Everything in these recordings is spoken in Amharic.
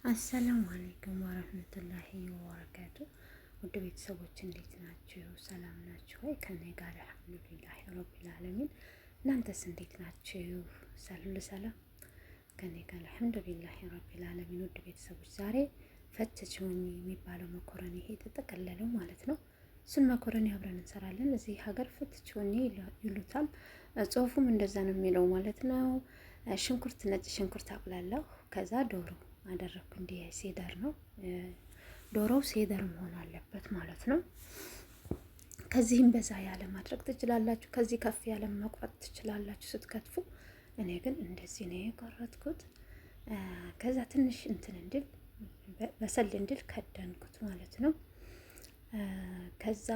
السلام عليكم ورحمة الله وبركاته። ውድ ቤተሰቦች እንዴት ናችሁ? ሰላም ናችሁ ወይ? ከኔ ጋር الحمد لله رب العالمين። እናንተስ እንዴት ናችሁ? ሰላም ሰላም፣ ከኔ ጋር الحمد لله رب العالمين። ውድ ቤተሰቦች ዛሬ ፈትቾኒ የሚባለው መኮረኒ ይሄ የተጠቀለለው ማለት ነው። እሱን መኮረኒ አብረን እንሰራለን። እዚህ ሀገር ፈትቾኒ ይሉታል። ጽሁፉም እንደዛ ነው የሚለው ማለት ነው። ሽንኩርት፣ ነጭ ሽንኩርት አቁላለሁ። ከዛ ዶሮ አደረግኩ። እንዲህ صدر ነው ዶሮው፣ صدر መሆን አለበት ማለት ነው። ከዚህም በዛ ያለ ማድረግ ትችላላችሁ። ከዚህ ከፍ ያለ መቁረጥ ትችላላችሁ ስትከትፉ። እኔ ግን እንደዚህ ነው የቆረጥኩት። ከዛ ትንሽ እንትን እንድል በሰል እንድል ከደንኩት ማለት ነው። ከዛ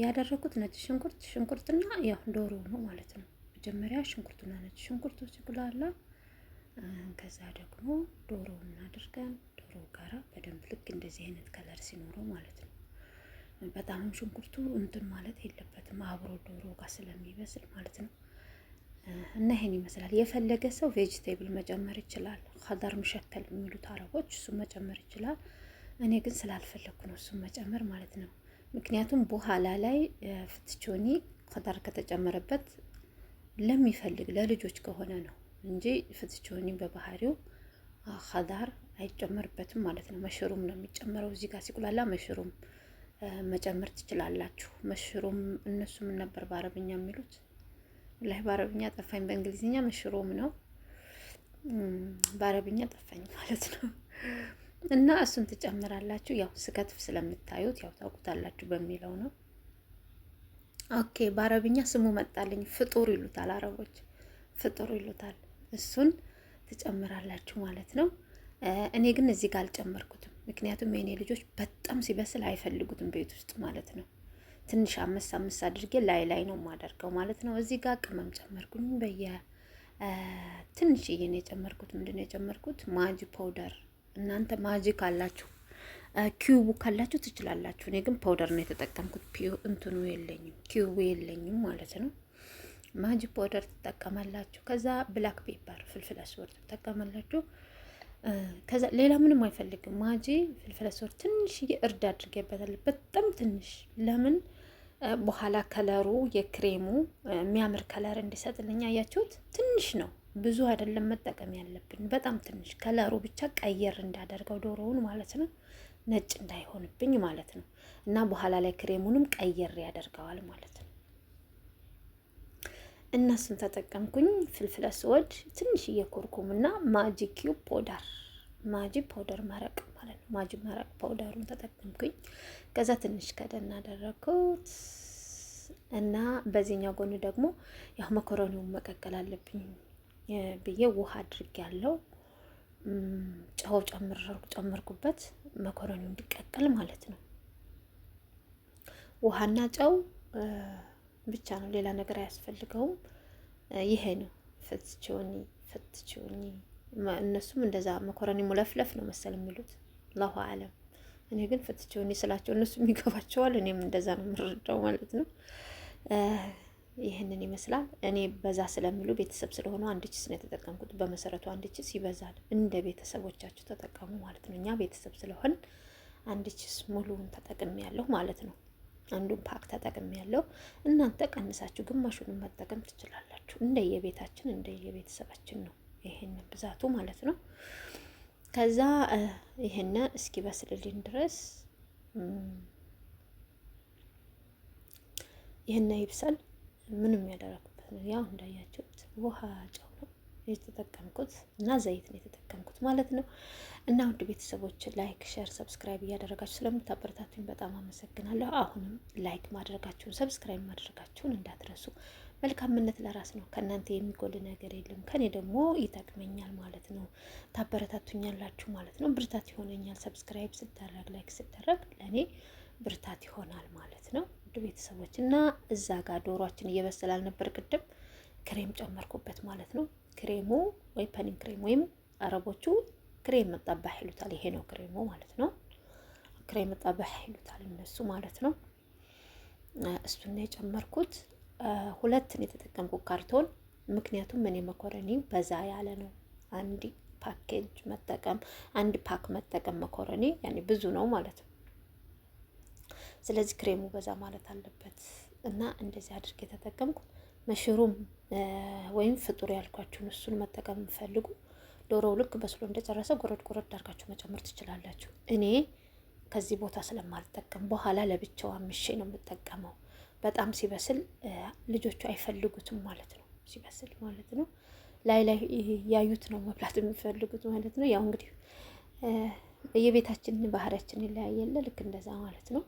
ያደረኩት ነጭ ሽንኩርት ሽንኩርትና ያው ዶሮ ነው ማለት ነው። መጀመሪያ ሽንኩርቱና ነጭ ሽንኩርቱ ሲቁላላ ከዛ ደግሞ ዶሮውን አድርገን ዶሮ ጋራ በደንብ ልክ እንደዚህ አይነት color ሲኖረው ማለት ነው። በጣምም ሽንኩርቱ እንትን ማለት የለበትም አብሮ ዶሮ ጋር ስለሚበስል ማለት ነው። እና ይሄን ይመስላል። የፈለገ ሰው vegetable መጨመር ይችላል። خضار مشكل የሚሉት አረቦች እሱ መጨመር ይችላል። እኔ ግን ስላልፈለግኩ ነው እሱን መጨመር ማለት ነው። ምክንያቱም በኋላ ላይ ፍትቾኒ خضار ከተጨመረበት ለሚፈልግ ለልጆች ከሆነ ነው እንጂ ፍትቾኒ በባህሪው خضار አይጨመርበትም ማለት ነው። مشروم ነው የሚጨመረው። እዚህ ጋር ሲቁላላ مشروم መጨመር ትችላላችሁ። مشروم እነሱ ምን ነበር በአረብኛ የሚሉት? ላይ በአረብኛ ጠፋኝ። በእንግሊዝኛ مشروم ነው፣ በአረብኛ ጠፋኝ ማለት ነው። እና እሱን ትጨምራላችሁ። ያው ስከትፍ ስለምታዩት ያው ታውቁታላችሁ በሚለው ነው። Okay፣ በአረብኛ ስሙ መጣልኝ። فطر ይሉታል አረቦች፣ فطر ይሉታል። እሱን ትጨምራላችሁ ማለት ነው። እኔ ግን እዚህ ጋር አልጨመርኩትም፣ ምክንያቱም የእኔ ልጆች በጣም ሲበስል አይፈልጉትም ቤት ውስጥ ማለት ነው። ትንሽ አመስ አመስ አድርጌ ላይ ላይ ነው የማደርገው ማለት ነው። እዚህ ጋር ቅመም ጨመርኩኝ። በየ ትንሽዬ ነው የጨመርኩት። ምንድን ነው የጨመርኩት? ማጂ powder። እናንተ ማጂ ካላችሁ cube ኡ ካላችሁ ትችላላችሁ። እኔ ግን powder ነው የተጠቀምኩት። እንትኑ የለኝም፣ cube ኡ የለኝም ማለት ነው። ማጂ powder ትጠቀማላችሁ። ከዛ black pepper فلفل أسود ትጠቀማላችሁ። ከዛ ሌላ ምንም አይፈልግም። ማጂ فلفل أسود ትንሽዬ እርድ አድርጌበታለሁ። በጣም ትንሽ። ለምን በኋላ color ኡ የክሬሙ የሚያምር color እንዲሰጥልኝ። አያችሁት? ትንሽ ነው፣ ብዙ አይደለም መጠቀም ያለብን፣ በጣም ትንሽ color ኡ ብቻ ቀየር እንዳደርገው ዶሮውን ማለት ነው፣ ነጭ እንዳይሆንብኝ ማለት ነው። እና በኋላ ላይ ክሬሙንም ቀየር ያደርገዋል ማለት ነው። እና እሱን ተጠቀምኩኝ። فلفل أسود ትንሽዬ كركم እና ማጂ cube powder፣ ማጂ powder مرق ማለት ነው። ማጂ مرق powder ኡን ተጠቀምኩኝ። ከዛ ትንሽ ከደን አደረግኩት እና በዚህኛው ጎን ደግሞ ያው መኮረኒውን መቀቀል አለብኝ ብዬ ውሃ አድርጌያለሁ። ጨው ጨምርኩበት መኮረኒው እንዲቀቀል ማለት ነው። ውሃና ጨው ብቻ ነው፣ ሌላ ነገር አያስፈልገውም። ይሄ ነው ፍትቾኒ። ፍትቾኒ እነሱም እንደዛ መኮረኒ ملفلف ነው መሰል የሚሉት፣ الله أعلم። እኔ ግን ፍትቾኒ ስላቸው እነሱም ይገባቸዋል፣ እኔም እንደዛ ነው የምረዳው ማለት ነው። ይህንን ይመስላል። እኔ በዛ ስለሚሉ ቤተሰብ ስለሆኑ አንድ ችስ ነው የተጠቀምኩት። በመሰረቱ አንድ ችስ ይበዛል። እንደ ቤተሰቦቻችሁ ተጠቀሙ ማለት ነው። እኛ ቤተሰብ ስለሆን አንድ ችስ ሙሉውን ተጠቅሜያለሁ ማለት ነው። አንዱን pack ተጠቅሜያለሁ። እናንተ ቀንሳችሁ ግማሹንም መጠቀም ትችላላችሁ። እንደየቤታችን እንደየቤተሰባችን ነው ይሄን ብዛቱ ማለት ነው። ከዛ ይሄን እስኪበስልልኝ ድረስ ይሄን ይብሰል። ምንም ያደረኩበት ነው ያው እንዳያችሁት ውሃ ጨው ነው የተጠቀምኩት እና ዘይት ነው የተጠቀምኩት ማለት ነው። እና ውድ ቤተሰቦች like፣ share፣ subscribe እያደረጋችሁ ስለምታበረታቱኝ በጣም አመሰግናለሁ። አሁንም like ማድረጋችሁን subscribe ማድረጋችሁን እንዳትረሱ። መልካምነት ለራስ ነው። ከእናንተ የሚጎል ነገር የለም። ከኔ ደግሞ ይጠቅመኛል ማለት ነው። ታበረታቱኛላችሁ ማለት ነው። ብርታት ይሆነኛል። subscribe ስደረግ like ስደረግ ለእኔ ብርታት ይሆናል ማለት ነው። ውድ ቤተሰቦች እና እዛ ጋር ዶሯችን እየበሰለ አልነበር ቅድም ክሬም ጨመርኩበት ማለት ነው። ክሬሙ ወይ ፐኒን ክሬም ወይም አረቦቹ كريم طباخ ይሉታል። ይሄ ነው ክሬሙ ማለት ነው። كريم طباخ ይሉታል እነሱ ማለት ነው። እሱን ነው የጨመርኩት። ሁለት ነው የተጠቀምኩት ካርቶን፣ ምክንያቱም እኔ መኮረኒ በዛ ያለ ነው። አንድ ፓኬጅ መጠቀም፣ አንድ pack መጠቀም መኮረኒ ያኔ ብዙ ነው ማለት ነው። ስለዚህ ክሬሙ በዛ ማለት አለበት እና እንደዚህ አድርጌ የተጠቀምኩ። مشروم ወይም فطر ያልኳችሁን እሱን መጠቀም የምፈልጉ ዶሮው ልክ በስሎ እንደጨረሰ ጎረድ ጎረድ አድርጋችሁ መጨመር ትችላላችሁ። እኔ ከዚህ ቦታ ስለማልጠቀም በኋላ ለብቻው አምሼ ነው የምጠቀመው። በጣም ሲበስል ልጆቹ አይፈልጉትም ማለት ነው። ሲበስል ማለት ነው ላይ ላይ ያዩት ነው መብላት የሚፈልጉት ማለት ነው። ያው እንግዲህ የቤታችን ባህሪያችን ይለያየለ ልክ እንደዛ ማለት ነው።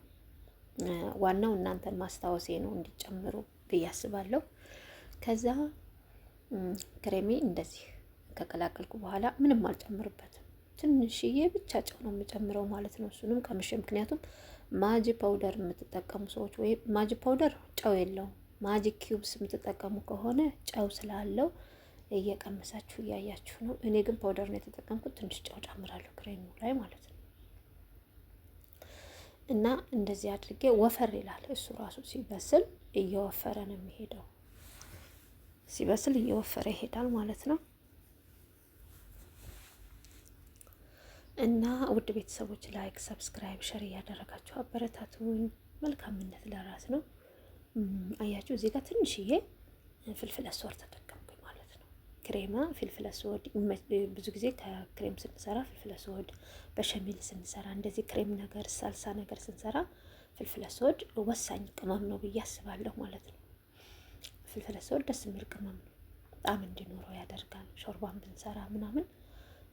ዋናው እናንተን ማስታወሴ ነው እንዲጨምሩ ብዬ አስባለሁ። ከዛ ክሬሜ እንደዚህ ከቀላቀልኩ በኋላ ምንም አልጨምርበትም። ትንሽዬ ብቻ ጨው ነው የምጨምረው ማለት ነው። እሱንም ቀምሼ፣ ምክንያቱም ማጂ powder የምትጠቀሙ ሰዎች ወይም ማጂ powder ጨው የለውም። ማጂ cubes የምትጠቀሙ ከሆነ ጨው ስላለው እየቀመሳችሁ እያያችሁ ነው። እኔ ግን powder ነው የተጠቀምኩት። ትንሽ ጨው ጨምራለሁ ክሬሙ ላይ ማለት ነው። እና እንደዚህ አድርጌ ወፈር ይላል እሱ ራሱ ሲበስል እየወፈረ ነው የሚሄደው። ሲበስል እየወፈረ ይሄዳል ማለት ነው። እና ውድ ቤተሰቦች like፣ subscribe፣ share እያደረጋችሁ አበረታቱኝ። መልካምነት ለራስ ነው። አያችሁ እዚህ ጋር ትንሽዬ فلفل أسود ተጠቀምኩኝ ማለት ነው። ክሬማ فلفل أسود ብዙ ጊዜ ከክሬም ስንሰራ فلفل أسود፣ በሸሚል ስንሰራ እንደዚህ ክሬም ነገር ሳልሳ ነገር ስንሰራ فلفل أسود ወሳኝ ቅመም ነው ብዬ አስባለሁ ማለት ነው። فلفل أسود ደስ የሚል ቅመም ነው። ጣዕም እንዲኖረው ያደርጋል። ሾርባን ብንሰራ ምናምን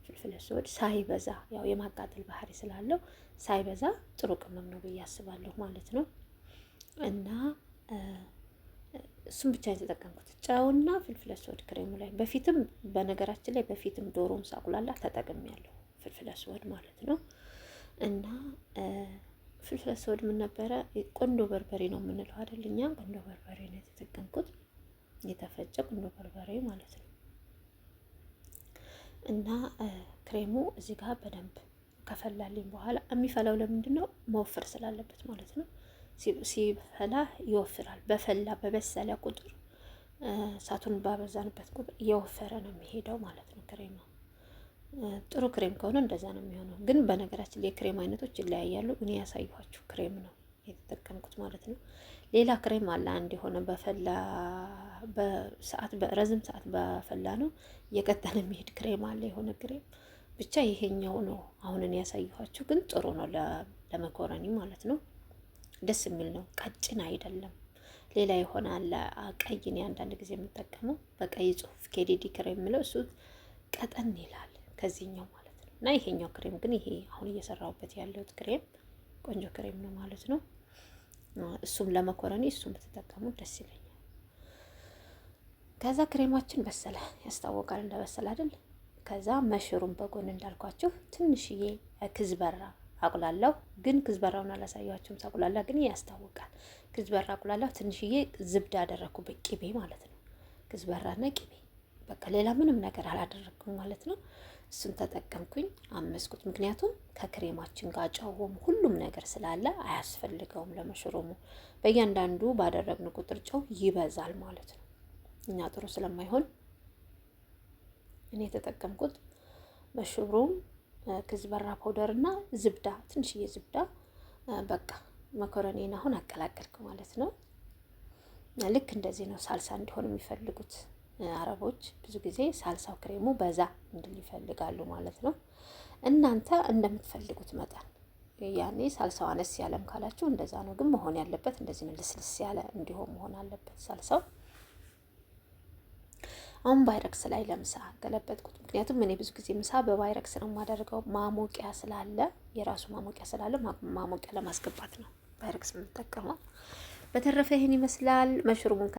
فلفل أسود ሳይበዛ ያው የማቃጠል ባህሪ ስላለው ሳይበዛ ጥሩ ቅመም ነው ብዬ አስባለሁ ማለት ነው። እና እሱም ብቻ የተጠቀምኩት ጨውና فلفل أسود ክሬሙ ላይ። በፊትም በነገራችን ላይ በፊትም ዶሮም ሳቁላላ ተጠቅሜያለሁ فلفل أسود ማለት ነው። እና فلفل أسود ምን ነበረ? ቆንዶ በርበሬ ነው የምንለው አይደል? እኛ ቆንዶ በርበሬ ነው የተጠቀምኩት፣ የተፈጨ ቆንዶ በርበሬ ማለት ነው። እና ክሬሙ እዚህ ጋር በደንብ ከፈላልኝ በኋላ፣ የሚፈላው ለምንድን ነው? መወፈር ስላለበት ማለት ነው። ሲፈላ ይወፍራል። በፈላ በበሰለ ቁጥር፣ እሳቱን ባበዛንበት ቁጥር እየወፈረ ነው የሚሄደው ማለት ነው። ክሬሙ ጥሩ ክሬም ከሆነ እንደዛ ነው የሚሆነው። ግን በነገራችን ላይ የክሬም አይነቶች ይለያያሉ። እኔ ያሳየኋችሁ ክሬም ነው የተጠቀምኩት ማለት ነው። ሌላ ክሬም አለ አንድ የሆነ በፈላ በሰዓት በረዝም ሰዓት በፈላ ነው እየቀጠነ የሚሄድ ክሬም አለ የሆነ ክሬም። ብቻ ይሄኛው ነው አሁን እኔ ያሳየኋችሁ፣ ግን ጥሩ ነው ለመኮረኒ ማለት ነው። ደስ የሚል ነው። ቀጭን አይደለም። ሌላ የሆነ አለ ቀይ፣ እኔ አንዳንድ ጊዜ የምጠቀመው በቀይ ጽሁፍ ኬዲዲ ክሬም የሚለው እሱ ቀጠን ይላል ከዚህኛው ማለት ነው። እና ይሄኛው ክሬም ግን ይሄ አሁን እየሰራሁበት ያለሁት ክሬም ቆንጆ ክሬም ነው ማለት ነው። እሱም ለመኮረኒ እሱም ብትጠቀሙት ደስ ይለኛል። ከዛ ክሬማችን በሰለ፣ ያስታወቃል እንደበሰለ አይደል? ከዛ مشروم በጎን እንዳልኳችሁ ትንሽዬ كزبرة አቁላለሁ። ግን كزبرة ውን አላሳያችሁም። ሳቁላላ ግን ያስታውቃል። كزبرة አቁላለሁ። ትንሽዬ زبدة አደረኩበት፣ ቂቤ ማለት ነው። كزبرة ና ቂቤ በቃ ሌላ ምንም ነገር አላደረግኩም ማለት ነው። እሱን ተጠቀምኩኝ፣ አመስኩት። ምክንያቱም ከክሬማችን ጋር ጨውም ሁሉም ነገር ስላለ አያስፈልገውም ለ مشروم ኡ። በእያንዳንዱ ባደረግን ቁጥር ጨው ይበዛል ማለት ነው እና ጥሩ ስለማይሆን እኔ የተጠቀምኩት مشروم፣ كزبرة powder እና زبدة፣ ትንሽዬ زبدة። በቃ መኮረኔን አሁን አቀላቀልኩ ማለት ነው። ልክ እንደዚህ ነው ሳልሳ እንዲሆን የሚፈልጉት አረቦች። ብዙ ጊዜ ሳልሳው ክሬሙ በዛ እንድል ይፈልጋሉ ማለት ነው። እናንተ እንደምትፈልጉት መጠን ያኔ ሳልሳው አነስ ያለም ካላችሁ እንደዛ ነው። ግን መሆን ያለበት እንደዚህ ነው፣ ልስልስ ያለ እንዲሆን መሆን አለበት ሳልሳው። አሁን ባይረክስ ላይ ለምሳ ገለበጥኩት። ምክንያቱም እኔ ብዙ ጊዜ ምሳ በባይረክስ ነው የማደርገው፣ ማሞቂያ ስላለ፣ የራሱ ማሞቂያ ስላለ ማሞቂያ ለማስገባት ነው ባይረክስ የምጠቀመው። በተረፈ ይህን ይመስላል مشروم ኡን።